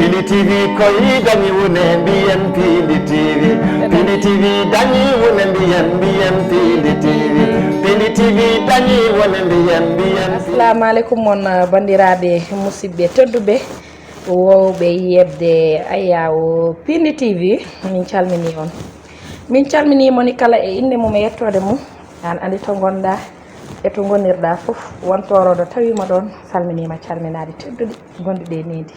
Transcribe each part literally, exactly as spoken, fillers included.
Pindi T V koy dañi wune mbiyen Pindi T V. Pindi T V dañi wune mbiyen mbiyen Pindi T V. Pindi T V dañi wune mbiyen mbiyen. Assalamu alaikum mon, uh, bandiraɓe, musidɓe tedduɓe, wowɓe yebde ayawo Pindi T V, min calmini on. Min calmini moni kala e inde mum e yettode mum. An andi to gonɗa e to gonirɗa fof, won toroɗo tawima ɗon, salminima calminaɗi tedduɗi gonɗuɗi e nedi.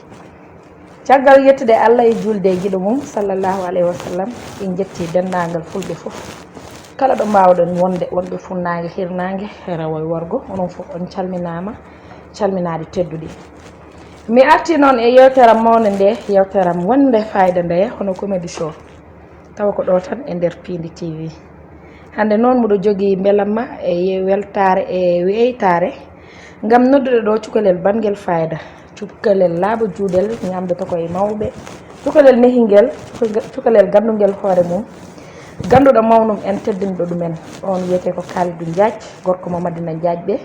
Caggal yettude Allah e julde e giɗo mum, sallallahu alayhi wa sallam, en jetti denndaangal fulɓe fof. Kala ɗo mbaawɗon wonde, wonɓe funnaange, hirnaange, rewo e worgo, onon fof on calminaama, calminaaɗi tedduɗi. Mi arti noon e yewtere am mawnde nde, yewtere am wonde fayida nde, hono comédie show. Tawa ko ɗo tan e nder Pindi T V. Hannde noon mboɗo jogii mbelamma e ye-, weltaare e weytaare ngam noddude ɗo cukalel banngel fayida, cukalel laaɓa juuɗel ñaamdata ko e mawɓe, cukalel nehingel, cukalel ganndungel hoore mum, gannduɗo mawnum en, teddinɗo ɗumen. On wiyetee ko Kalidou Diagne, gorko mo Madina Diagne ɓe.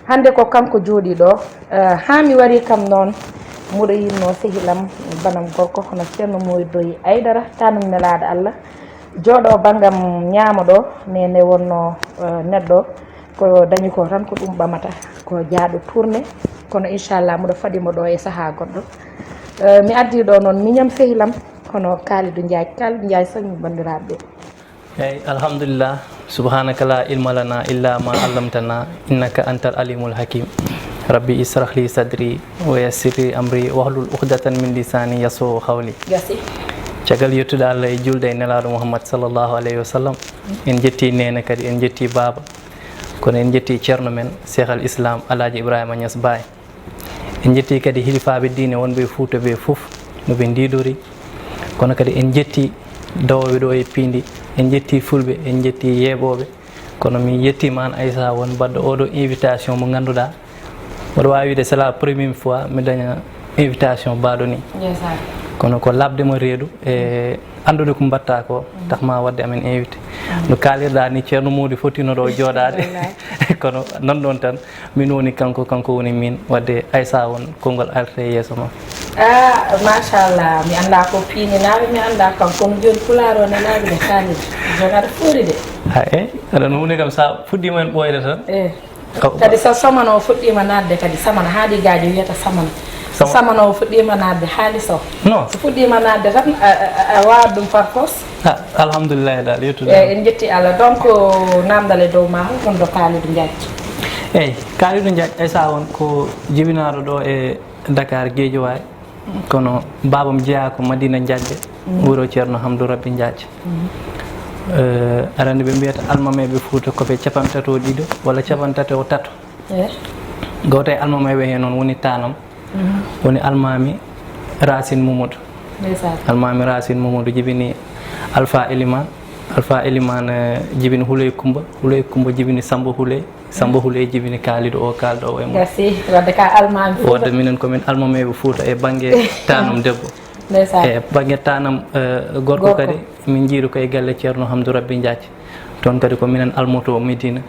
Hannde ko kanko jooɗii ɗo, eh, haa mi warii kam noon, mboɗo yiɗnoo sehil am, banam gorko, hono Ceerno Moori Doyi Aydara, tanum nelaaɗo Allah, jooɗo banngam ñaamo ɗo, mais nde wonnoo, eh, neɗɗo, ko dañi ko tan ko ɗum ɓamata, ko jaaɗo tourné, kono inchallah mboɗo faɗi mo ɗo e sahaa goɗɗo. Eh, mi addii ɗo noon miñam sehil am, hono Kalidou Diagne. Kalidou Diagne, salmin banndiraaɓe ɓe. Eyi, alhamdulillah. Subhanaka la ilma lana illa ma allamtana, innaka antal alimul hakim. Rabbi israh li sadri wa yassir li amri wahlul uqdatan min lisani yafqahu qawli. Gasi. Caggal yettude Allah e julde e Nelaaɗo Muhammad sallallahu alayhi wa sallam, en jetti neene kadi, en jetti baaba, kono en jetti ceerno men, Cheikh al Islam Alhaji Ibrahima Niass Baye. En njettii kadi hilifaaɓe diine wonɓe e Fuuta ɓe fof, no ɓe ndiidori. Kono kadi en njettii dawooɓe ɗo e Piindi, en njettii Fulɓe, en njettii yeeɓooɓe. Kono min yettiima aan, Aissa, won baɗɗo oo ɗoo invitation mo ngannduɗaa, mboɗo waawi wiide c'est la première fois mi daña invitation baaɗo nii. Ndeysaan. Kono ko labde mo reedu e anndude ko mbaɗtaa ko, tax ma waɗde amen invité. No kaalirɗaa ni, Ceerno Moodi fotino ɗo jooɗaade. Wallaay. Kono nan ɗon tan, min woni kanko, kanko woni min. Waɗde Aissa, won konngol arta e yeeso ma. Ah, machallah, mi anndaa ko piininaaɓe, mi anndaa kam, kono jooni pulaar o nanaaɓe de kaalidi. Jooni aɗa foori de. Ah, eh, aɗa no woni kam, sa fuɗɗiima en ɓooyde tan. Eh. Aw. Kadi so samana o fuɗɗiima naatde kadi, samana, haali gaajo wiyata samana. So Sama- samana o fuɗɗiima naatde, haali so. Non. So fuɗɗiima naatde tan, a, a, a, a waawat ɗum par force. Ah, alhamdulillahi dal, yettude. Eh, en njetti Allah. Donc, naamndal e dow ma, hol gonɗo Kalidou Diagne? Eyi, Kalidou Diagne, Aissa, on ko jibinaaɗo ɗo e Dakar, Guédiawaye. Kono baabam jeyaa ko Madina Diagne, wuro Ceerno Hamdou Rabbi Diagne. Eh, aɗa anndi ɓe mbiyata almameeɓe Fuuta ko ɓe capanɗe tato e ɗiɗo walla capanɗe tato e tato. Eh. Gooto e almameeɓe heen noon woni taanam, woni almaami Racine Mamadou. Ndeysaan. Almaami Racine Mamadou jibini Alpha Elimane, Alpha Elimane, eh, jibini Huley Kumba, Huley Kumba jibini Samba Huley, Samba Huley jibini Kalidou o kaalɗo o e mum. Gasi, wadde ka almaami Fuuta. Wadde minen ko min almameeɓe Fuuta e bannge taanam debbo. Ndeysaan. E bannge taanam, eh, gorko. Gorko kadi, min njiyii ko e galle Ceerno Hamdou Rabbi Diagne. Toon kadi ko minen almoto Medina.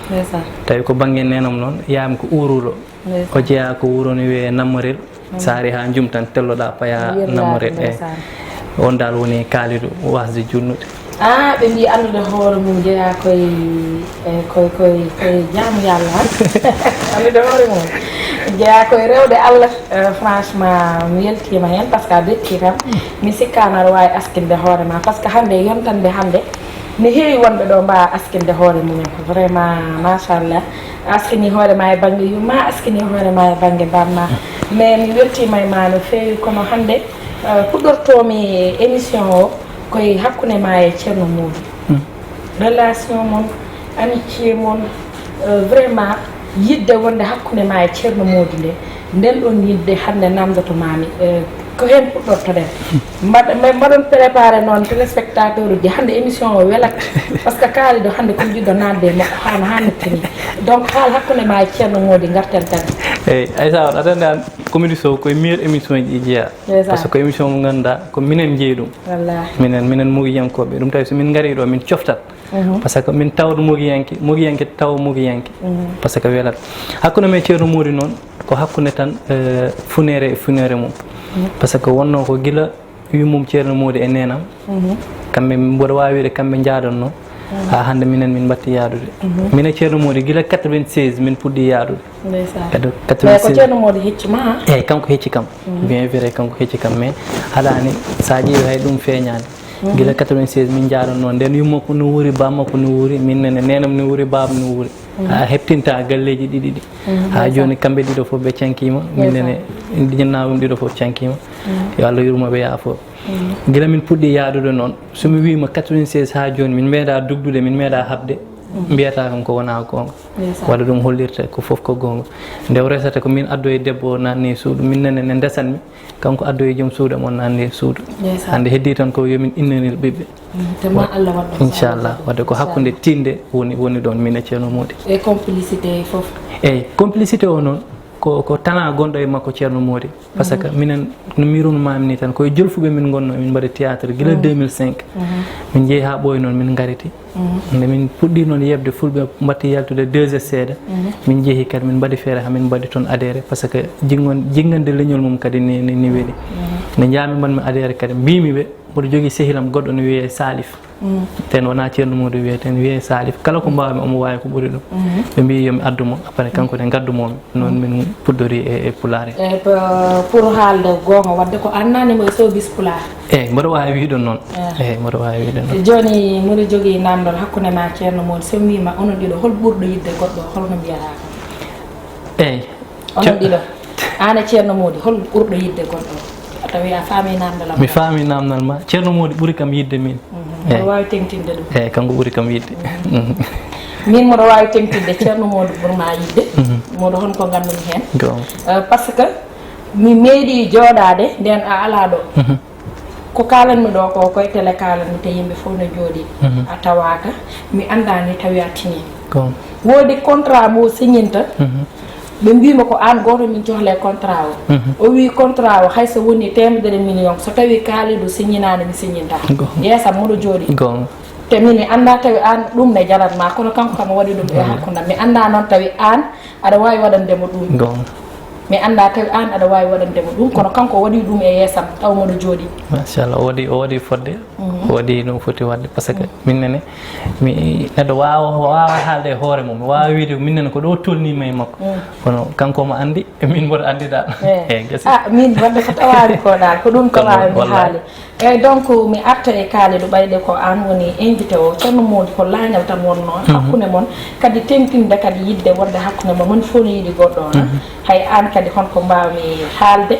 Ndeysaan. Tawi ko bannge neenam noon, yaayam ko Uuruulo. Ndeysaan. O jeyaa ko wuro no wiyee Nammarel. Saari haa njum tan telloɗaa paya Nammarel. Ndeysaan. On dal woni Kalidou wasde juutnude. Ah, ɓe mbii anndude hoore mum jeyaa koye, eh, koye, koye, koye jaamu Yalla, han. Anndude hoore mum jeyaa koye rewde Allah. Eh, franchement, mi weltiima heen, parce que a bekki kam. Mi sikkaano aɗa waawi askinde hoore ma, parce que hannde, yontande hannde, ne heewi wonɓe ɗo mbaawa askinde hoore mumen. Vraiment, machallah. Askini hoore ma e bannge yumma, askini hoore ma e bannge bamma. Mais mi weltiima e ma no feewi, kono hannde, eh, puɗɗortoomi émission o koye hakkunde ma e Ceerno Moodi. Relation mon, amitié mon, eh, vraiment, yiɗde wonde hakkunde ma e Ceerno Moodi nde, nden ɗon yiɗde hannde namdoto mami, eh, ko heen puɗɗortoɗen. Mbaɗ-, mbaɗ-, mbaɗon préparé noon téléspectateur uji, hannde émission o welat, parce que Kalidou hannde ko jiɗɗo naatde e makko, haano haanirta ni. Donc, haal hakkunde ma e Ceerno Moodi ngarten kadi. Eyi, Aissa, on aɗa anndi aan, Comédie Show koye meilleur émission ji ɗi jeyaa. Ndeysaan. Parce que ko émission mo ngannduɗaa, ko minen njeyi ɗum. Wallaahi. Minen, minen mogiyankooɓe. Ɗum tawi so min ngarii ɗo, min coftat. Parce que min tawat mogiyanke, mogiyanke tawa mogiyanke. Parce que welat. Hakkunde men Ceerno Moodi noon, ko hakkunde tan, eh, funeere e funeere mum. Par ce que wonno ko gila yummum Ceerno Moodi e neenam. Kamɓe mboɗo waawi wiide kamɓe njaadonno. Haa hannde minen min mbatti yaadude. Minen Ceerno Moodi gila quatre-vingt-seize min puɗɗi yaadude. Ndeysaan. Kadi Mais ko quatre-vingt-seize. Ceerno Moodi hecci ma. Eyyi, kanko hecci kam. Bien vrai, kanko hecci kam, mais haɗaani, so a ƴeewi hay ɗum feeñaani. Gila quatre-vingt-seize min njaadonno, nden yumma ko no wuuri, bamma ko no wuuri, min nene neenam no wuuri, baaba no wuuri. A heptinta galleeji ɗiɗi ɗi. Haa jooni kamɓe ɗiɗo fof ɓe cankima, min nene jinnaawum ɗiɗo fof cankima. Yo Allah yurmo ɓe, yaafo. Gila min puɗɗi yaadude noon, so mi wiima quatre-vingt-seize haa jooni, min meeɗa dugdude, min meeɗa haɓde, mbiyata kam ko wona goonga. Walla ɗum hollirta ko fof ko goonga. Nde o resata ko min addoyi debbo o naatni e suudu, min nene ne ndesanmi, kanko addoyi joom suudu am o naatni e suudu. Hannde heddii tan ko yo min innanir ɓiɓɓe. Te ma Allah waɗ ɗum. Inchallah, wadde ko hakkunde tinde woni, woni ɗon min e Ceerno Moodi. E complicité fof. Eyyi, complicité o noon ko, ko talent gonɗo e makko Ceerno Moodi. Par ce que minen no mbiirunmaami ni tan, koye Jolfuɓe min ngonno, min mbaɗi théâtre gila deux mille cinq. Min njehi haa ɓooyi noon, min ngariti. Nde min puɗɗi noon yeɓde, Fulɓe mbatti yaltude deux S seeɗa. Min njehi kadi, min mbaɗi feere haa min mbaɗi toon adhéré, par ce que jingon-, jingande leñol mum kadi ni, ni, ni weli. Nde njaami mbaɗmi adhéré kadi, mbiimi ɓe, mboɗo jogii sehilam goɗɗo no wiyee Salif. Ten wonaa Ceerno Moodi wiyee, ten wiyee Salif. Kala ko mbaawmi omo waawi ko ɓuri ɗum. Ɓe mbii yo mi addu mo, après kanko ne ngaddu mo. Noon min puɗɗori e, e Pulaar. E, p-, pour haalde goonga, wadde ko aan naatni mo e showbiz Pulaar. Eyyi, mboɗo waawi wiide noon. Eyyi, mboɗo waawi wiide noon. Jooni, mboɗo jogii naamndal hakkunde ma Ceerno Moodi. So mi wiima onon ɗiɗo, hol ɓurɗo yiɗde goɗɗo, holno mbiyata kam? Eyyi. Onon ɗiɗo, aan e Ceerno Moodi, hol ɓurɗo yiɗde goɗɗo? A tawi a faami naamndal am. Mi faami naamndal ma. Ceerno Moodi ɓuri kam yiɗde min. Eyyi. Mboɗo waawi teŋtinde ɗum. Eyyi, kanko ɓuri kam yiɗde. Min mboɗo waawi teŋtinde, Ceerno Moodi ɓuri ma yiɗde. Mboɗo hol ko nganndumi heen. Goonga. Eh, par ce que mi meeɗi jooɗaade, ndeen a alaa ɗo. Ko kaalanmi ɗo ko, koye télé kaalanmi, te yimɓe fof no njooɗii. A tawaaka, mi anndaani tawi a tinii. Goonga. Woodi contrat mo siñinta, ɓe mbiima ko aan gooto min cohlee contrat o. O wii contrat o hay so woni teemedere million, so tawii Kalidou siñinaani, mi siñintaa. Yeesam mboɗo jooɗii. Goonga. Te min mi anndaa tawi aan ɗum ne jarat ma, kono kanko kam o waɗi ɗum e hakkunde am. Mi anndaa noon tawi aan aɗa waawi waɗande mo ɗum. Goonga. Mi anndaa tawi aan aɗa waawi waɗande mo ɗum, kono kanko o waɗi ɗum e yeesam, taw mboɗo jooɗii. Machallah, o waɗi, o waɗi fodde, o waɗi no foti waɗde, par ce que min nene, mi, neɗɗo waawa, waawa haalde e hoore mum, waawa wiide min nene ko ɗo tolnimi e makko. Kono kanko omo anndi, min mboɗo anndidaal. Eyyi, gasi. Ah, min wadde ko tawaani ko dal, ko ɗum tawaami haali. Eyyi, donc mi arta e Kalidou, ɓayde ko aan woni invité o, Ceerno Moodi ko laañal tan wonno hakkunde mon, kadi teŋtinde kadi yiɗde wonde hakkunde mon, moni fof no yiɗi goɗɗo o. Hay aan kadi hol ko mbaawmi haalde,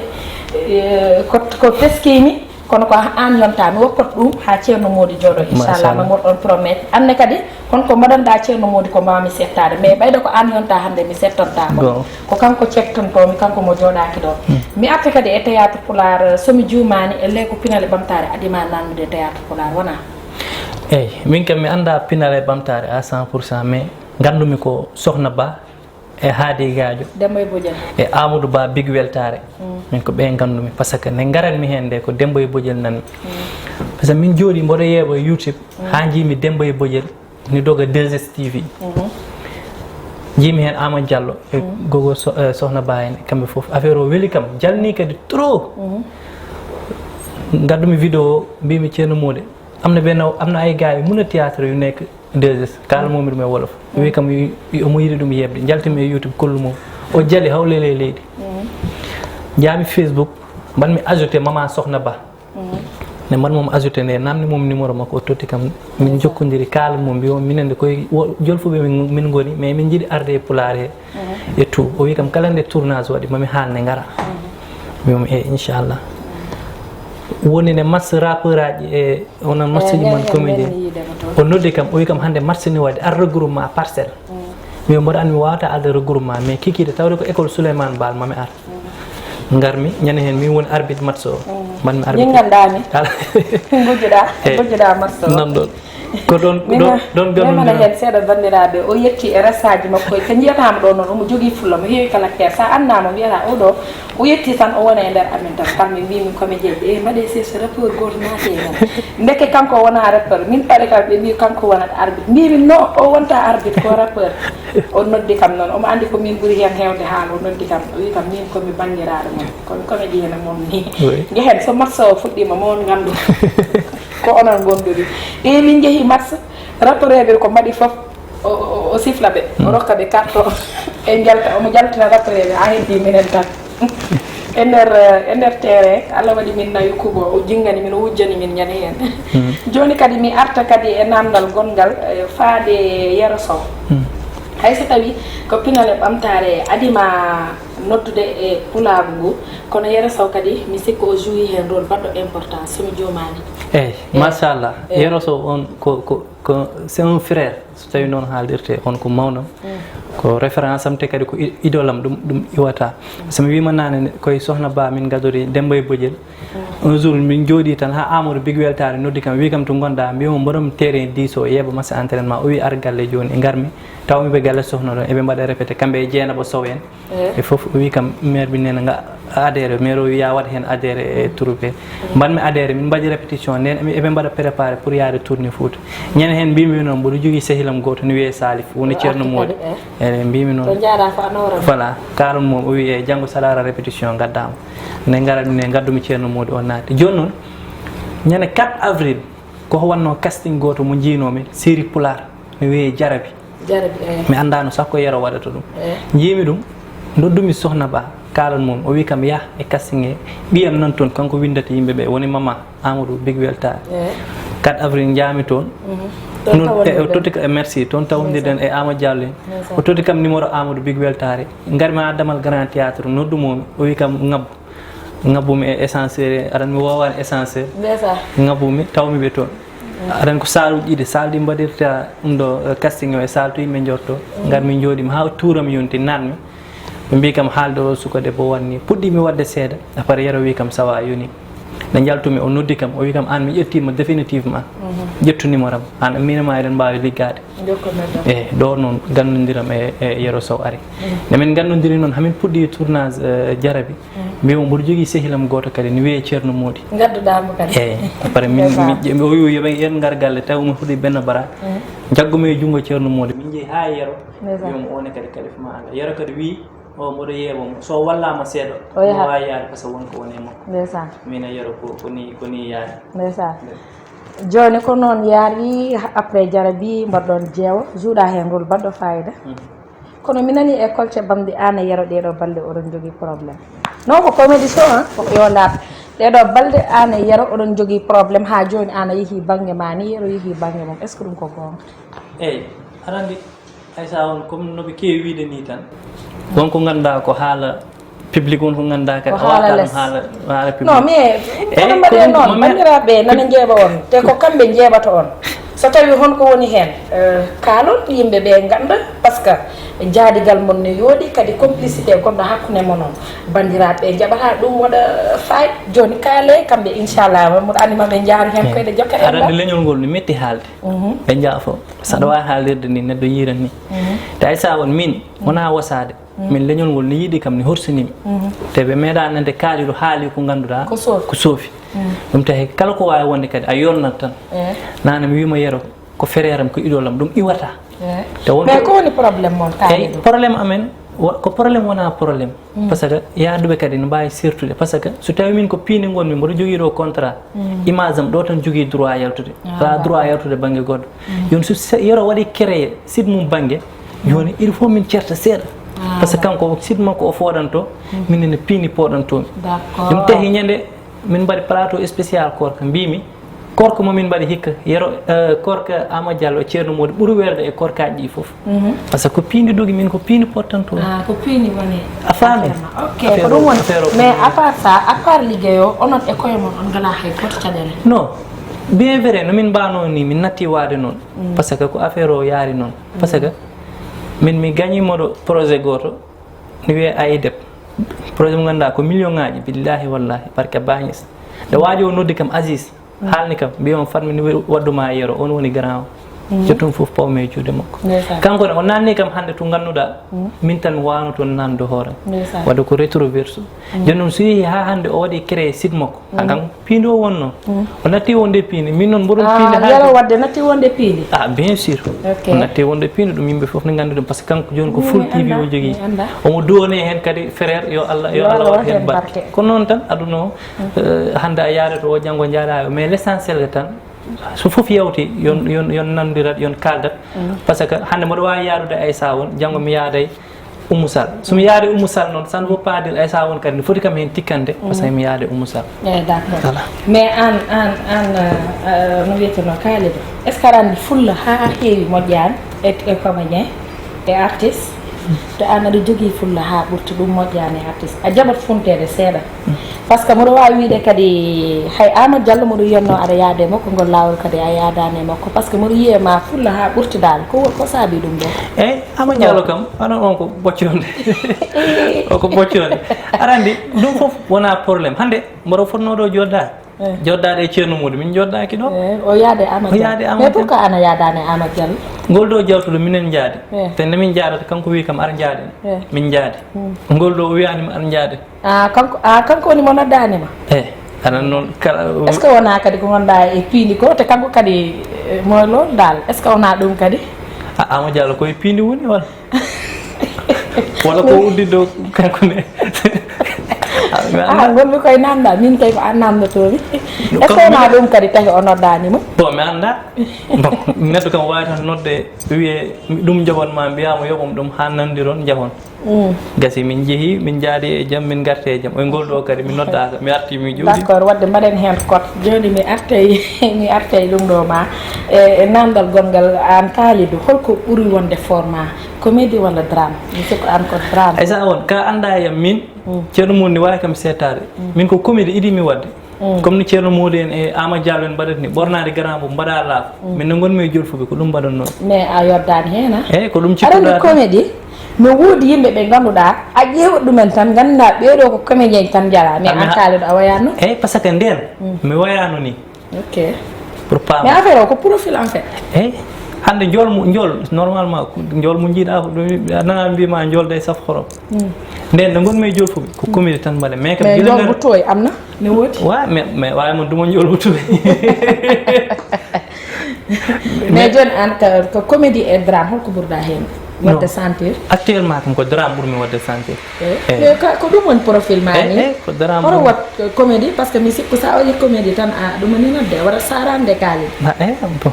eh, ko, ko teskiimi, kono ko aan yonta, mi woppat ɗum haa Ceerno Moodi jooɗo, inchallah, ma mboɗon promet. Aan ne kadi, kono ko mbaɗanɗaa Ceerno Moodi ko mbaawmi settaade, mais ɓayde ko aan yonta hannde, mi settantaa ko. Ko kanko cektantoomi, kanko mo jooɗaaki ɗo. Mi arta kadi e théâtre Pulaar, so mi juumaani, e ley ko Pinal e Ɓamtaare adii ma naatnude e théâtre Pulaar, wonaa? Eyyi, min kam mi anndaa Pinal e Ɓamtaare à cent pour cent, mais nganndumi ko Sohna Ba e Haadi Gaajo. Demba e Bojel. E Amadou Ba Big Weltaare. Min ko ɓe nganndumi, par ce que nde ngaranmi heen nde ko Demba e Bojel nanmi. Par ce que min jooɗii mboɗo yeeɓa e YouTube, haa njiimi Demba e Bojel ni doga deux S T V. Njiimi heen Amadou Diallo e gogo So-, eh, Sohna Ba en, kamɓe fof. Affaire o weli kam, jalni kadi trop. Ngaddumi vidéo, mbiimi Ceerno Moodi, am na benn, am na ay gars yu mën a théâtre yu nekk deux S, kaala moom mi wolof. Wi kam yu, yu, omo yiɗi ɗum yeɓde, njaltimi e YouTube, kollu mum. O jali hawlele e leydi. Njaami Facebook, mbanmi ajouté Mama Sohna Ba. Ne mban mom ajouté nde, namni mom numéro makko, o totti kam. Min jokkodiri, kaala mum, mbi on minen de koye wo-, Jolfuɓe min, min ngoni, mais min jiɗi arde e Pulaar he e tout. O wi kam kala nde tournage waɗi, mami haalne ngara. Mbi on e inchallah. Woni ne match rappeur aji e onon match ji mon comédien. O noddi kam, o wi kam hannde match ni waɗi, ar regroupement Parcelles. Min mboɗo anndi mi waawata arde regroupement, mais kikiiɗe tawde ko école Souleymane Baal mami ar. Ngarmi, ñande heen min woni arbitre match o. Mbanmi arbitre. Ñinnganɗaa mi. Ala. Ngujjuɗaa, ngujjuɗaa match o. Nan ɗon. Ko ɗon ɗon ɗon memana ganndondiral heen seeɗa banndiraaɓe, o yetti e resaaji makko, ko njiyataama ɗo noon, omo jogii fulla, mo heewi kala keer. So a anndaama, mbiyata o ɗo, o yetti tan, o wona e nder amen tan. Kam min mbiimi comédien ɓe, e mbaɗe seeso rappeur gooto naati e men. Ndeke kanko wona rappeur, min paɗe kam ɓe mbii kanko wonat arbitre. Mbiimi non, o wonta arbitre, ko rappeur. O noddi kam noon, omo anndi ko min ɓuri heen heewde haala, o noddi kam, o wi kam min ko mi banndiraaɗo mon, ko mi comédien mon ni. Njehen, so match o fuɗɗiima, mo on nganndu ko onon ngondori. E min njehi match, rappereeɓe ko mbaɗi fof, o, o, o sifla ɓe, o rokka ɓe carton. E njalta, omo jaltina rappereeɓe, a heddi minen tan. E nder, e nder terrain, Allah waɗi min nawi kubo, o jinngani min, o wujjani min ñande heen. Jooni kadi mi arta kadi e naamndal gonngal, e, faade Yero Sow. Hay so tawi ko pinal e ɓamtaare adii ma noddude e pulaagu ngu, kono Yero Sow kadi mi sikku o joué heen rôle baɗɗo important, so mi juumaani. Eey, machallah. Yero Sow on ko, ko, ko, c'est un frère. So tawii noon haaldirtee, on ko mawnam, ko référence am, te kadi ko i-, idole am, ɗum, ɗum iwata. So mi wiima naane ne, koye Sohna Ba min ngadori Demba e Bojel. Un jour min njooɗii tan haa Amadou Big Weltaare noddi kam, wii kam to ngonɗaa, mbiimi mboɗo terrain diis o, yeeɓa match entraînement. O wii ar galle jooni, e ngarmi, tawmi ɓe galle Sohna ɗon, eɓe mbaɗa répété, kamɓe e Jeynaba Sow en. E fof o wii kam, maire bi nee na nga adhéré, maire o wii yaa waɗ heen adhéré e troupe. Mbaɗmi adhéré, min mbaɗi répétition, ndeen eɓe mbaɗa préparé pour yaade tournée Fouta. Ñande heen mbiimi noon, mboɗo jogii sehilam gooto ne wiyee Salif, woni Ceerno Moodi. E mbiimi noon, voilà, kaalan mo, o wii e janngo so aɗa ara répétition ngaddaama. Ne ngara ɗum ne ngaddumi Ceerno Moodi, o naati. Jooni noon, ñande quatre avril, ko wonno casting gooto mo njiinoomi, série Pulaar, ne wiyee Jarabi. Jarabi, eey. Mi anndaano sax ko Yero waɗata ɗum. Eey. Njiimi ɗum, noddumi Sohna Ba, kaalan mum, o wii kam yah e casting he, ɓiyam nan toon, kanko winndata yimɓe ɓe, woni mama Amadou Big Weltaare. Eey. Quatre avril njaami toon. Toon tawondirɗen. E, o totti ka, e, merci, toon tawondirɗen e Amadou Diallo en. Ndeysaan. O totti kam numéro Amadou Big Weltaare. Ngarmi haa Damal Grand Théâtre, noddu mo, o wii kam ngabbu. Ngabbumi e ascenseur, aɗa anndi mi woowaani ascenseur. Ndeysaan. Ngabbumi, tawmi ɓe toon. Aɗa anndi ko salle uji ɗiɗi, salle ɗi mbaɗirta ɗum ɗo, eh, casting o e salle to yimɓe njotto. Ngarmi njooɗiimi haa tuuram yonti, naatmi. Ɓe mbii kam haalde o suka debbo wonni. Puɗɗiimi waɗde seeɗa, après Yero wii kam ça va, yoni. Nde njaltumi, o noddi kam, o wii kam aan mi ƴettiima définitivement. Ƴettu numéro am. Aan e miin e maa eɗen mbaawi liggaade. Eyi, ɗo noon ganndondiram e, e Yero Sow ari. Nde min nganndondiri noon, hamin puɗɗi tournage, eh, Jarabi. Mbiimi mboɗo jogii sehilam gooto kadi, ne wiyee Ceerno Moodi. Ngadduɗaa mo kadi. Eyi, après min, mi, mi, o wii yo ɓe, yen ngar galle, tawi omo hoɗi Benno Baraak. Njaggumi e junngo Ceerno Moodi, min njehi haa Yero. Ndeysaan. Mbiimi o ne kadi kalifa ma Allah. Yero kadi wii, o mboɗo yeeɓa mo. So wallaama seeɗa, o yaha. Mo waawi yaade, par ce que won ko woni e makko. Ndeysaan. Min e Yero ko, ko ni, ko ni yaade. Ndeysaan. Jooni ko noon yaari, après Jarabi mbaɗɗon jeewo, jouɗa heen rôle baɗɗo fayida. Kono mi nani e kolte bamɗi aan e Yero ɗee ɗoo balɗe oɗon njogii problème. Non ko comédie show, han, ko yo ndaar. Ɗee ɗoo balɗe aan e Yero oɗon njogii problème, haa jooni aan a yehii bannge ma ni, Yero yehii bannge mum. Est-ce que ɗum ko goonga? Eyi, aɗa anndi, Aisa on, comme no ɓe keewi wiide ni tan, won ko ngannduɗaa ko haala public, won ko ngannduɗaa kadi a waawata ɗum haala, haala public. Non, mais kono mbaɗee noon, banndiraaɓe nana njeeɓa on, te ko kamɓe njeeɓata on. So tawii hon ko woni heen, eh, kaalon yimɓe ɓe ngannda, par ce que jaadigal mon ne yooɗi, kadi complicité gonɗo hakkunde mon on. Banndiraaɓe njaɓata ɗum waɗa faay. Jooni kaale kamɓe, inchallah, mboɗo anndi ma ɓe njaaru heen koyɗe jokke en. Aɗa anndi leñol ngol no metti haalde. Ɓe njaafo. Saɗa waawi haalirde ni, neɗɗo yiiran ni. Te Aisa on, min, wonaa wasaade. Min leñol ngol ne yiɗi kam, ne horsinimi. Te ɓe meeɗa nande kaaliɗo haali ko ngannduɗaa ko soofi. Ko soofi. Ɗum tahi kala ko waawi wonde kadi a yonnat tan. Naane mi wiima Yero ko frère am, ko idole am, ɗum iwata. Te won mais ko woni problème mon kaaliɗo? Problème amen, wo-, ko problème wonaa problème. Par ce que yaaduɓe kadi no mbaawi sertude. Par ce que so tawii min ko piindi ngonmi, mboɗo jogii ɗo contrat, image am ɗo tan jogii droit yaltude. Alaa droit yaltude bannge goɗɗo. Jooni so se-, Yero waɗi créé site mum bannge, jooni il faut min certa seeɗa. Par ce que kanko o site makko o fooɗanto, minen ne piindi pooɗantoomi. Ɗum tahi ñande min mbaɗi plateau spécial Koorka, mbiimi, Koorka mo min mbaɗi hikka, Yero, eh, Koorka Amadou Diallo e Ceerno Moodi ɓuri weelde e koorkaaji ɗi fof. Par ce que ko piindi dogi, min ko piindi pottanto. Ah, ko piindi woni. A faami? Ok, ko ɗum woni. Mais à part ça, à part liggey o, onon e koye mon, on ngalaa hay gooto caɗeele? Non. Bien vrai, no min mbaanoo ni, min natti waade noon. Par ce que ko affaire o yaari noon. Par ce que min mi gañi moɗo projet gooto, ne wiyee AIDEP. Projet mo ngannduɗaa ko million ŋaaji, billahi wallahi, barke Bañes. Nde waaji o noddi kam Aziz. Haalni kam, mbi on, "Fatmi ni waɗduma e yero, on woni grand o." Jottun fof pawmi e juuɗe makko. Ndeysaan. Kanko ne, o naanni kam hannde to ngannduɗaa, min tan mi waawno toon naannude hoore am. Ndeysaan. Wadde ko rétro verso. Jooni noon, so yehi haa hannde o waɗi créé site makko. Haa kanko piindi o wonno. O natti wonde piindi. Min noon mboɗon piindi haa yero wadde natti wonde piindi. Ah, bien sûr. Ok. O natti wonde piindi, ɗum yimɓe fof ne nganndi ɗum, par ce que kanko jooni ko full T V o jogii. Omo duwone heen kadi frère, yo Allah, yo Allah waɗ heen barke. Kono noon tan, aduna o, eh, hannde a yaade to o, janngo njaaɗa o. Mais l'essentiel que tan, so fof yawti, yon, yon, yon nanndirat, yon kaaldat. Par ce que hannde mboɗo waawi yaadude Aïssa on, janngo mi yaaday Oumou Sall. So mi yaade Oumou Sall noon, ça ne veut pas dire Aïssa on kadi ne foti kam heen tikkande, parce que mi yaade Oumou Sall. Eyi, d'accord. Voilà. Mais aan, aan, aan, euh, euh, no wiyeteno Kalidou, est-ce que aɗa anndi fulla haa heewi moƴƴaani e, e comédien, e artiste? To aan aɗa jogii fulla haa ɓurti ɗum moƴƴaani e artiste. A jaɓat funteede seeɗa. Par ce que mboɗo waawi wiyde kadi hay Amadou Diallo mboɗo yiyatnoo aɗa yaade e makko, ngol laawol kadi a yaadaani e makko. Par ce que mboɗo yiya ma fulla haa ɓurti daal. Ko, ko saabii ɗum ɗo? Eyi, Amadou Diallo kam, onon on ko ɓoccoonde. O ko ɓoccoonde. Aɗa anndi, ɗum fof wonaa problème. Hannde, mboɗo fotnoo ɗo jooɗdaade. Eh. Jooɗdaade e Ceerno Mody, min njooɗdaaki ɗo. Eh, o yaade Amadou Diallo. O yaade Amadou Diallo. Mais pourquoi aan a yaadaani e Amadou Diallo? Ngol ɗo jawtuɗo, minen njaadi. Eh. Te nde min njaadata, kanko wi kam, "Ar njaaden." Eh. Min njaadi. Hmm. Ngol ɗo o wiyaani mi ar njaaden. Ah, kanko, ah, kanko woni mo noddaani ma? Eh, aɗa anndi noon kala. Est-ce que wonaa kadi ko ngonɗaa e piindi ko, te kanko kadi, eh, mo lool daal? Est-ce que wonaa ɗum kadi? Ah, Amadou Diallo ko e piindi woni walla? Walla ko uddi ɗo kanko ne? Ah, mi anndaa. Ah, ngonmi koye naamnda, min kay ko aan naamndotoomi. Est-ce que wonaa ɗum kadi tagi o noddaani ma? Bon, mi anndaa. Bon, neɗɗo kam waawi tan nodde, wiyee ɗum njoɓon ma, mbiyaa mo yoɓam ɗum haa nanndiron, njahon. Mm. Gasi, min njehi, min njaadi e jam, min ngarti e jam. E ngol ɗo kadi, mi noddaaka, mi arti, mi jooɗi. D'accord, wadde mbaɗen heen kot. Jooni mi artay, mi artay ɗum ɗo ma. E, e naamndal gonngal, aan Kalidou, holko ɓuri wonde format, comédie walla drame? Mi sikku aan ko drame. Aïssa on, ka anndaa e am min, mm, Ceerno Mody ne waawi kam seetaade. Mm. Min ko comédie yiɗi mi waɗde. Mm. Comme no Ceerno Mody en e Ama Diallo en mbaɗata ni, ɓornaade grand boubou, mbaɗa laafa. Mm. Min no ngonmi e jolfuɓe, ko ɗum mbaɗannoo. Mais a yoddaani heen, a? Eyi, ko ɗum cikkuɗaa tan. Aɗa anndi comédie, no woodi yimɓe ɓe ngannduɗaa, a ƴeewat ɗumen tan, ngannduɗaa ɓee ɗo ko comédien tan njaraa, mais aan Kalidou a wayaano. Eyi, par ce que ndeen, mm, mi wayaano ni. Ok. Pour paama. Mais affaire o ko profil en fait. Eyi, hannde njool mo, njool, normalement, ko njool mo njiiɗaa ko ɗum, a nana mbiima njool day saf xorom. Mm. Ndeen nde ngonmi e jolfuɓe, ko comédie tan mbaɗen. Mais kam, mais gila njool ngar- buttoy am na? Ne woodi? Wa, mais, mais waawi mo duma njool buttoy. Mais jooni aan ka, ko comédie e drame, holko ɓurɗaa heen waɗde sentir? Actuellement kam ko drame ɓurmi waɗde sentir. Eh, eh, mais ka, ko ɗum woni profil ma ni? Eh, eh, ko drame. Hoto wat comédie, par ce que mi sikku sa waɗi comédie tan, a, ɗum woni nodde, wata sarande kaali. Ah, eh, bon.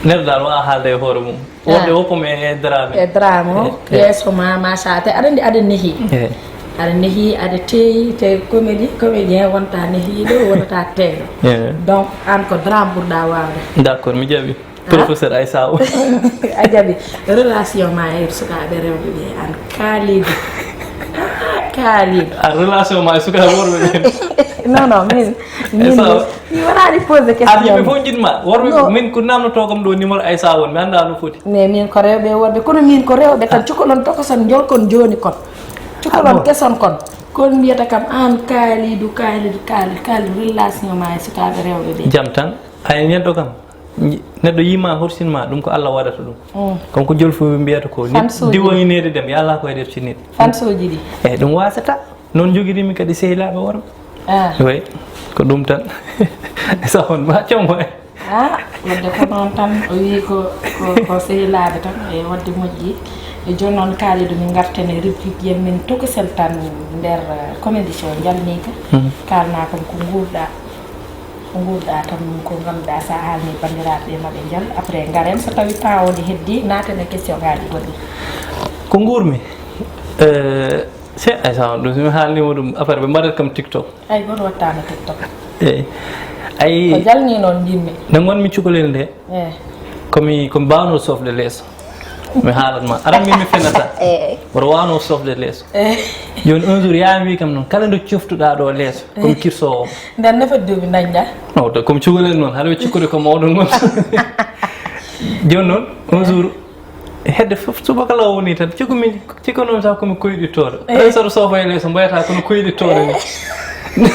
Neɗɗo dal wawa haalde e hoore mum. Wonde, ah, woppo mi e drame. E drame o, eh, eh, yeeso ma, machallah. Te aɗa anndi aɗa nehi. Eh. Aɗa nehi, aɗa teeyi, te comédie, comédien wonta nehiiɗo, wonata teeyɗo. Eh. Donc, aan ko drame ɓurɗa waawde. D'accord, mi jaɓi. Ah? Professeur Aïssa o. A jaɓi. Relation ma e sukaaɓe rewɓe ɓe, aan Kalidou. Ah, Kalidou. A relation ma e sukaaɓe worɓe ɓe. Non, non, min, min, Aïssa o, mi waɗaani poser question. Aan yimɓe fof njiɗma. Worɓe, non, min ko namnotoo kam ɗo numéro Aïssa won, mi anndaa no foti. Mais min ko rewɓe e worɓe, kono min ko rewɓe tan, ah, cukalon tokoson, njolkon jooni kon. Cukalon, ah, bon, keson kon. Kon mbiyata kam aan Kalidou, Kalidou, Kalidou, Kalidou, relation ma e sukaaɓe rewɓe ɓe. Jam tan. Ay, neɗɗo kam, neɗɗo yima, horsinma, ɗum ko Allah waɗata ɗum. Mm. Comme ko jolfuɓe mbiyata ko, nit diwoyineede dem, yo Allah ko e nder cinit. Fansuuji ɗi. Eyi, ɗum wasata. Noon njogirimi kadi sehilaaɓe worɓe. Ah. Oui, ko ɗum tan. Sahon ma commo e. Ah, wadde ko noon tan, o wii ko, ko, ko sehilaaɓe tan, e wadde moƴƴi. E jooni noon, Kalidou, min ngarten e rubrique, yen min tokosel tan nder, eh, comédie show, njalniika. Mhm. Kaalna kam ko nguurɗaa. Ko nguurɗaa tan, ko ngannduɗaa, so a haalni banndiraaɓe ɓe, maɓe njal. Après, ngaren, so tawi temps o ne heddii, naaten e question ngaaji goɗɗi. Ko nguurmi? Eh, se, ay, sa, ɗum, so mi haalniima ɗum, après, ɓe mbaɗat kam TikTok. Ay, gooto wattaano TikTok. Eyi. Ay. Ko jalni noon njimmi. Nde ngonmi cukalel nde, eh, ko mi, ko mi baawnoo sofde leeso. Mi haalat ma. Aɗa anndi mi fenata. Eh. Mboɗo waawnoo sofde leeso. Eh. Jooni un jour, yaha mi wi kam noon, kala nde coftuɗaa ɗo leeso, ko mi, eh, kirsoowo. Nden ne foti duuɓi dañɗa? O, to, ko mi cukalel noon, haɗa wi cikkude ko mawɗo ngon. Jooni noon, un jour, hedde fof subaka law woni tan, cikku mi, cikku noon taw ko mi koyɗittooɗo. Eh. Tawi so aɗa soofa e leeso, mbayata kono koyɗittooɗo ni. Eh.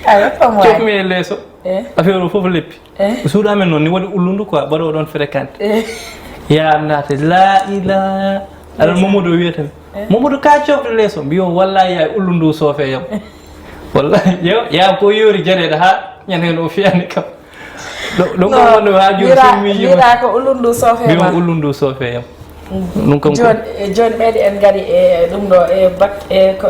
Ayo, fam waay. Cofmi e leeso. Affaire o fof leppi. Suudu amen noon ni waɗi ullundu quoi, mbaɗo ɗon fréquente. Ya naata la ila. Aɗa Mamadou o wiyata mi, Mamadou, ka cofde leeso, mbiyo wallahi ya ullundu soofe yam. Wallahi yo ya ko yori janeɗe ha ñande hen o fiyani kam. Ɗo ɗo ko wonde ha joni so miiji. Mbiɗa ko ullundu soofe ma. Mbiyo ullundu soofe yam. Ɗum kam ko joni e joni ɓeyde en ngari e ɗum ɗo e bat e ko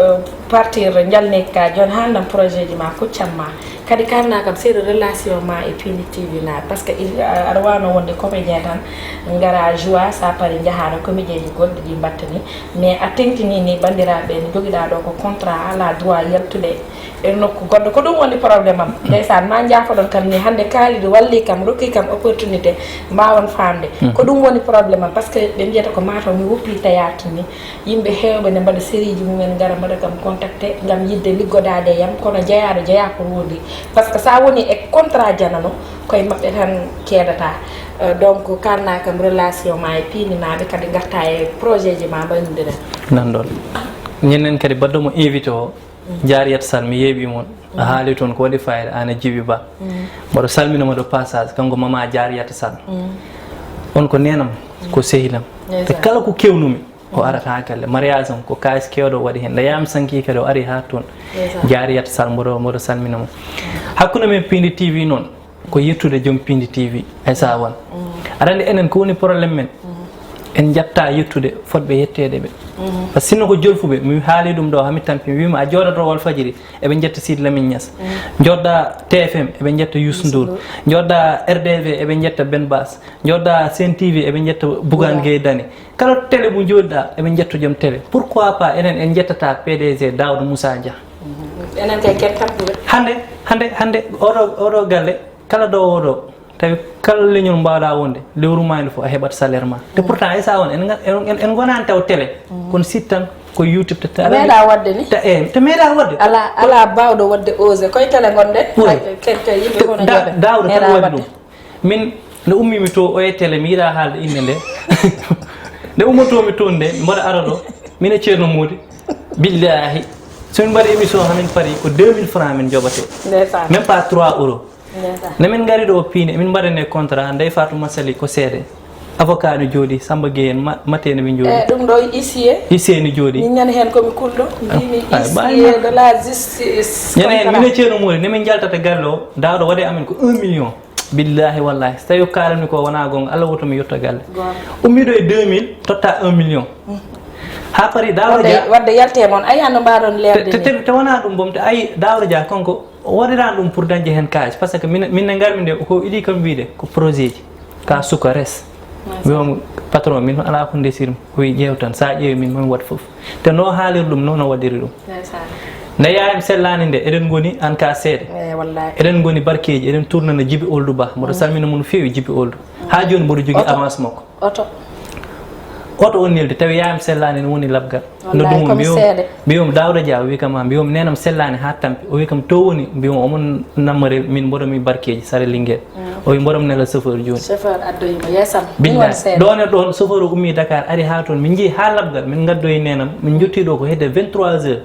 partir njalneki ka joni haalnam projet ji ma kuccam ma. Kadi kalna kam seeɗa relation ma e pindi tv naaɓe, par ce que aɗa wawno wonde comédien tan, ngara joua, sa pari jahaɗo comédien ji goɗɗi ɗi mbattani. Mais a tengtini ni bandiraɓe no joguiɗa ɗo ko contrat, ala droit yaltude e nokku goɗɗo. Ko ɗum woni problème am. Ndeysaan, ma jaafoɗon kam ni, hannde Kaalidi walli kam, rokki kam opportunité, mbawon famde. Ko ɗum woni problème am, par ce que ɓe mbiyata ko mataw mi woppi théâtre ni. Yimɓe heewɓe ne mbaɗa sérieji mumen, ngara mbaɗa kam contacté ngam yidde liggodaade e yam, kono jeyaaɗo jeyaa ko rondi. Par ce que so a woni e contrat janano, koye maɓɓe tan keedata. Euh, donc kalna kam relation ma e piinimaaɓe, kadi ngarta e projet ji ma mbaynudiren. Nanɗon ñenen kadi baɗɗo mo invité o, Jariyat Sall, mi yeeɓi mon. A haali toon ko waɗi fayida, aan e Jibi Ba. Mboɗo salminama de passage, kanko mama Jariyat Sall. On ko nenam, ko sehilam. Te kala ko kewnumi, o arata galle. Mariage am ko kaalis keewɗo o waɗi heen. Nde yaami sanki kadi o ari haa toon. Jariyat Sall, mboɗo mboɗo salminama. Hakkunde men Piindi tv noon, ko yettude joom Piindi tv, Aissa Wane. Aɗa anndi enen ko woni problème men? En njatta yettude fotɓe yetteede ɓe. Par ce que sinno ko jolfuɓe, mi haali ɗum ɗo, hami tampi, mi wiima a jooɗoto Walfadjiri, eɓe njetta Sidy Lamine Niass. Jooɗoɗa tfm, eɓe njetta Youssou Ndour. Jooɗoɗa rdv, eɓe njetta Ben Bass. Jooɗoɗa Sen tv, eɓe njetta Bougane Gueye Dany. Kala télé mo jooɗiɗa, eɓe njetta joom télé. Pourquoi pas enen en njettata pdg Daouda Moussa Dia? Enen kay ken tampuɓe. Hannde, hannde, hannde oɗo oɗo galle, kala ɗo oɗo, tawi kala leñol mbawɗa wonde, lewru ma ene fof a heɓat salaire ma. Te pourtant Aissa Wane en nga- en en- en gonaani taw télé, kono site tan ko YouTube te. A meeɗa waɗde ni? Te e te meeɗa waɗde. Ala ala bawɗo waɗde osé koye télé gonɗen. Ken kay yimɓe fof no jooɗe. Daawda tan waɗi ɗum. Min nde ummimi to o e télé, mi yiɗa haalde innde nde. Nde ummotomi toon nde, mboɗo ara ɗo, min e Ceerno Moodi. Billahi, so min mbaɗi émission hamin paari ko deux mille francs min joɓate. Même pas trois euros. Ne min ngari ɗo Piindi, emin mbaɗane contrat, Ndeye Fatou Massaly ko seede. Avocat no jooɗi, Samba Gueye en, ma- mate no ɓe jooɗi. E ɗum ɗo huissier. Huissier no jooɗi. Min nani heen komi kulɗo, mbimi huissier de la justice. Ñande heen min e Ceerno Moodi, ne min njaltata galle o, Daawda waɗe amen ko un million. Billahi wallahi, so tawi o kaalami ko wona gonga, Allah woto mi yetto galle. Ummiɗo e deux mille, totta un million. Ha paari Daawda Dia. Wadde yalte mon, ayi hano mbaɗon leerde. Te wona ɗum boom, te ayi Daawda Dia kanko o waɗirani ɗum pour dañde heen kaalis, par ce que min min ne ngarmi nde ko iɗi kam wiide ko projet ji ka suka res. Wiyomo patron, min ala ko ndesirmi. O wi ƴeew tan, sa ƴeewi min momi waɗ fof. Te no haaliri ɗum noon o waɗiri ɗum. Nde yaayam sellaani nde eɗen ngoni an ka seede. Eɗen ngoni barkeeji, eɗen tournana Jibi Oldu Ba, mboɗo salmina mo no feewi Jibi Oldu. Ha jooni mboɗo jogii avance makko. Oto. Oto o neldi tawi yaayam sellaani ne woni labgal. Noddumo mbiyomi Daawda Dia, o wi kam a mbiyomi nenam sellaani ha tampi, o wi kam to woni? Mbiyomi omo nammarel min mboɗo mi barkeeji sara Linguére. O wi mboɗo mi nela chauffeur jooni. Chauffeur addoyimo yeesam. Billahi. Ɗon e ɗon chauffeur o ummi Dakar ari ha toon, min jeehi ha labgal, min ngaddoyi nenam, min jotti ɗo ko hedde vingt-trois heures.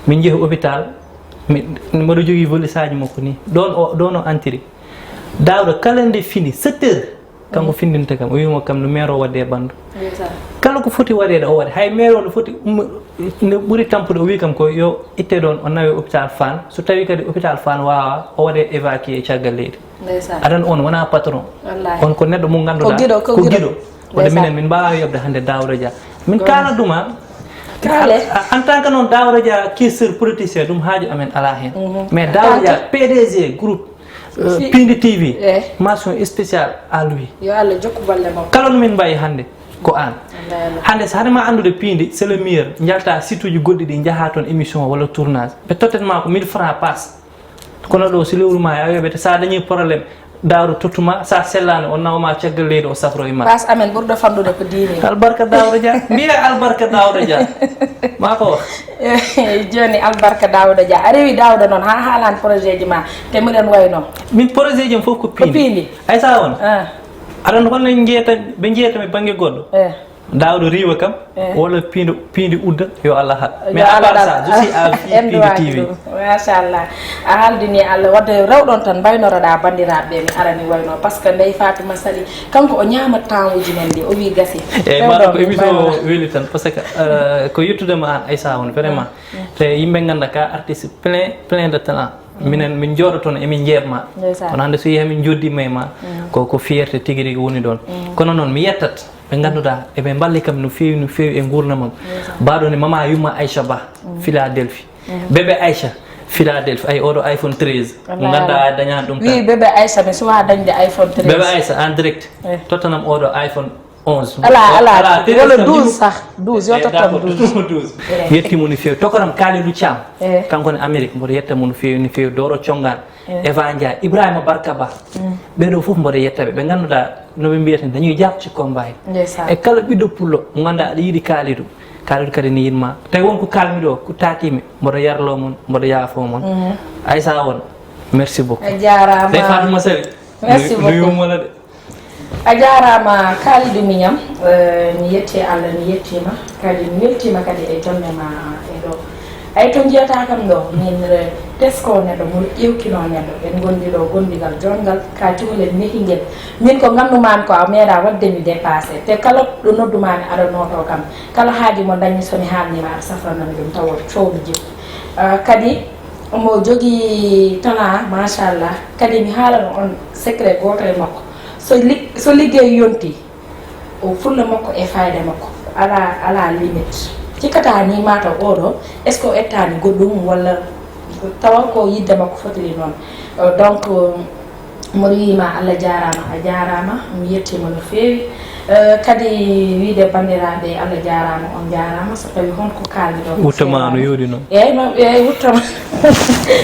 Min jeehi hôpital. Mboɗo jogii valisaji makko ni ɗon o ɗon o entri. Daawda kala nde fini sept heures, kanko findinta kam, o wiimo kam no maire o waɗde e ɓanndu. Kala ko foti waɗeede o waɗi, hay maire o no foti ummo, no ɓuri tampude o wi kam ko yo itte ɗon o nawe hôpital Fann, so tawi kadi hôpital Fann wawa o waɗe évacué caggal leydi. Aɗa anndi on wona patron. On ko neɗɗo mo ngannduɗaa ko giɗo. Wonde minen min mbaawa yoɓde hannde Daawda Dia. Min kaala ɗuma. En tant que noon Daawda Dia caisseur politicien ɗum haaju amen alaa heen. Mais Daawda Dia pdg groupe Piindi tv, mention spéciale à lui. Yo Allah jokku balle makko. Kala no min mbayi hannde ko aan. Hannde so hade ma anndude Piindi c'est le meilleur, njalta site uji goɗɗi ɗi njaha toon émission walla tournage, ɓe tottet ma ko mille francs passe. Kono ɗo so lewru ma yawi ɓe, sa dañi problème, Daawda tottuma, sa sellani o nawma caggal leydi o safroye ma. Passe amen ɓurɗo fanɗude ko dix mille. Albarka Daawda Dia. Mbiye albarka Daawda Dia. Ma ko. Joni albarka Daawda Dia. A rewi Daawda noon ha haalani projet ji ma. Te miɗen wayno. Min projet ji am fof ko piindi. Ko piindi. Ay sa on. Aɗa anndi holno jeeyta ɓe jeeyta mi bannge goɗɗo. Daawɗo riiwa kam, walla piindi, piindi udda, yo Allah haɗ. Mais à part ça, je suis à vie Pindi T V. Machallah. A haaldini Allah, wadde rewɗon tan mbaynoroɗa banndiraaɓe ɓe mi arani wayno, parce que ndey Fatima Sali, kanko o ñaama temps uji men ɗi, o wi gasi. Eyi, maɗa ko émission o weli tan, parce que euh, ko yettude ma an Aïssa on, vraiment. Te yimɓe ngannda ka artiste plein, plein de talent. Minen, min jooɗo toon, emin njeeɓ ma. Kono hannde so yehi min joddi may ma, ko, ko fierté tigi rigi woni ɗon. Kono noon, mi yettat ɓe ngannduɗaa eɓe mballi kam no feewi, no feewi e nguurndam am. Mbaɗo ne mama yumma Aïcha Ba, Philadelphie. Bébé Aïcha, Philadelphie, ay oɗo iPhone treize. Mo ngannduɗaa a dañaani ɗum tan. Wi bébé Aïcha, mi suwa dañde iPhone treize. Bébé Aïcha, en direct. Tottanam oɗo iPhone onze. Ala, ala, wala douze sax, douze, yo tottam douze. Douze. Yetti mo no feewi. Tokoram Kalidou Thiam. Kanko ne Amérique, mboɗo yetta mo no feewi, no feewi. Doro Congaan. Eva Ndiaye, Ibrahima Barka Ba. Ɓeɗo fof mboɗo yetta ɓe. Ɓe ngannduɗaa no ɓe mbiyata ni, dañuy jàpp ci combat yi. E kala ɓiɗɗo pullo mo ngannduɗaa aɗa yiɗi Kalidou, Kalidou kadi ne yiɗma. Tawi won ko kalmi ɗo, ko taakimi, mboɗo yarlo mon, mboɗo yaafo mon. Aïssa on, merci beaucoup. A jaaraama. Ndey Fatima Sali. Merci beaucoup. Nuyumo la de. A jaaraama Kalidou Mignane, eh, mi yetti Allah, mi yettiima, kadi mi weltiima kadi e joɗnde ma e ɗo. Ay to njiyata kam ɗo, min re-, tesko neɗɗo, mo ƴewtino neɗɗo, en ngondi ɗo gondigal joɗngal, ka cukalel mehingel. Min ko nganndumaami ko a meeɗa waɗde mi dépassé, te kala ɗo noddumaami aɗa nooto kam, kala haaju mo dañmi so mi haalniima aɗa safranami ɗum tawa cowmi jikku. Eh, kadi omo jogii talent, machallah, kadi mi haalano on secret gooto e makko. So lig-, so liggey yonti, o fulla makko e fayda makko, ala, ala limite. Cikkata ni mataw oɗo, est ce que o ettani goɗɗum walla tawa ko yidde makko fotiri noon? Euh, donc, euh, mboɗo wiima Allah jaaraama, a jaaraama, mi yettiima no feewi. Euh, kadi wiide banndiraaɓe, Allah jaaraama, on jaaraama, so tawi honko kaalmi ɗo ko wuttama no feewaani. Yooɗi noon. Eyyi, no, eyyi, wuttama.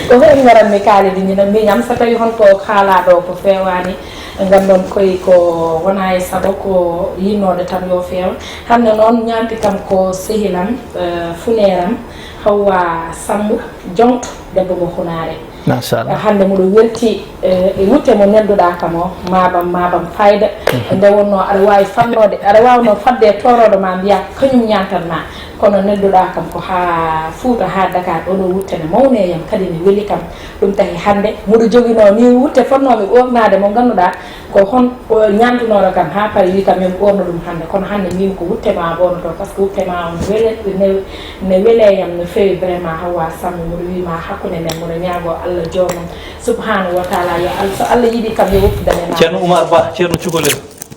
Ko heen ngaranmi Kalidou Mignane, miñam, so tawi honko kaalaaɗo ko feewaani. Nganndon koye ko wona e sago ko yinnoode tan yo feew. Hannde noon ñaampi kam ko sehilam, eh, funeeram, Hawwa Sammbu, joŋto debbo mo Hunaare. Machallah. Eh, hannde mboɗo welti, eh, e wutte mo nelduɗaa kam o, maabam, maabam fayda. Nde wonnoo aɗa waawi fannoode, aɗa waawnoo fadde e toorooɗo ma mbiyaa kañum ñaantan ma. Kono nelduɗaa kam ko haa Fuuta, haa Dakar, oɗo wutte ne mawni e yam, kadi ne weli kam. Ɗum tahi hannde mboɗo joginoo ni wutte fotnoomi ɓoornaade mo ngannduɗaa ko hon o ñaantunooɗo kam haa pari, wi kam yo mi ɓoorno ɗum hannde. Kono hannde mbiymi ko wutte ma ɓoornoto, par ce que wutte ma on wele, ne, ne wele yam no feewi vraiment. Hawwa Sammbu, mboɗo wiima hakkunde men, mboɗo ñaagoo Allah joomum subhanahu wa taala yo Al-, so Allah yiɗi kam yo woppu dame ma. Ceerno Oumar Ba, Ceerno Cukalel.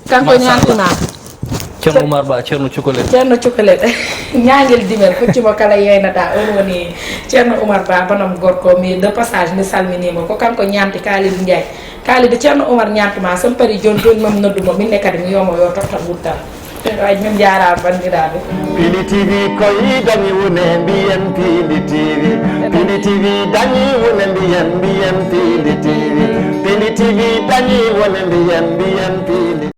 Kanko ñaanti ma. Ceerno Oumar Ba, Ceerno Cukalel. Ceerno Cukalel. Ñaangel dimel, hoccimo kala yeynata. On woni Ceerno Oumar Ba, bonam gorko. Mi de passage, mi salminimo. Ko kanko ñaanti Kalidou Ndiaye. Kalidou, Ceerno Oumar ñaanti ma. So mi pari jooni, jooni mam noddu mo. Minne kadi mi yomo yo totta gurdam. Waji min jaaraama banndiraaɓe. Pindi T V koy dañi wune mbiyen Pindi T V. Pindi T V dañi wune mbiyen, mbiyen Pindi T V. Pindi T V dañi wune mbiyen, mbiyen Pindi.